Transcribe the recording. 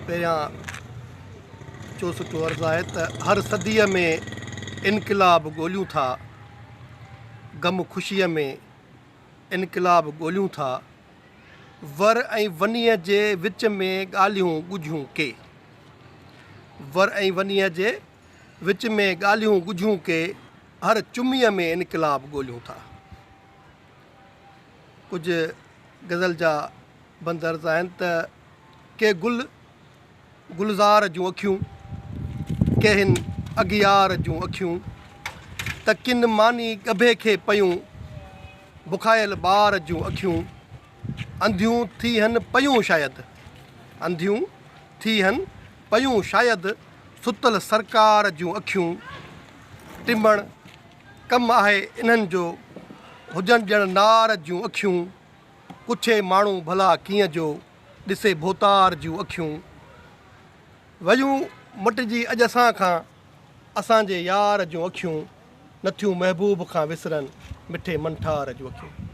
پهريان چوسٽو عرض آهي ته هر صديء ۾ انقلاب ڳوليون ٿا، غم خوشيء ۾ انقلاب ڳوليون ٿا، ور ۽ ونيء جي وچ ۾ ڳالهيون ڳجهيون ڪي. ور ۽ ونيء جي وچ ۾ ڳالهيون ڳجهيون ڪي، هر چميء ۾ انقلاب ڳوليون ٿا. ڪجهه غزل جا بند عرض آهن ته ڪي گل گلزار جون اکيون، ڪي هن اغيار جون اکيون، ته ڪن ماني ڳڀي کي پيون بکايل ٻار جون اکيون، انڌيون ٿي هن پيون شايد، انڌيون ٿي هن پيون شايد ستل سرڪار جون اکيون، ٽنبڻ ڪم آهي انهن جو هجن ڄڻ نار جون اکيون، پڇي ماڻهو ڀلا ڪيئن جو ڏسي ڀوتار جون اکيون، ويون مٽجي اڄ اسان کان اسان جي يار جون اکيون، نٿيون محبوب کان وسرن مٺي منٺار جون اکيون.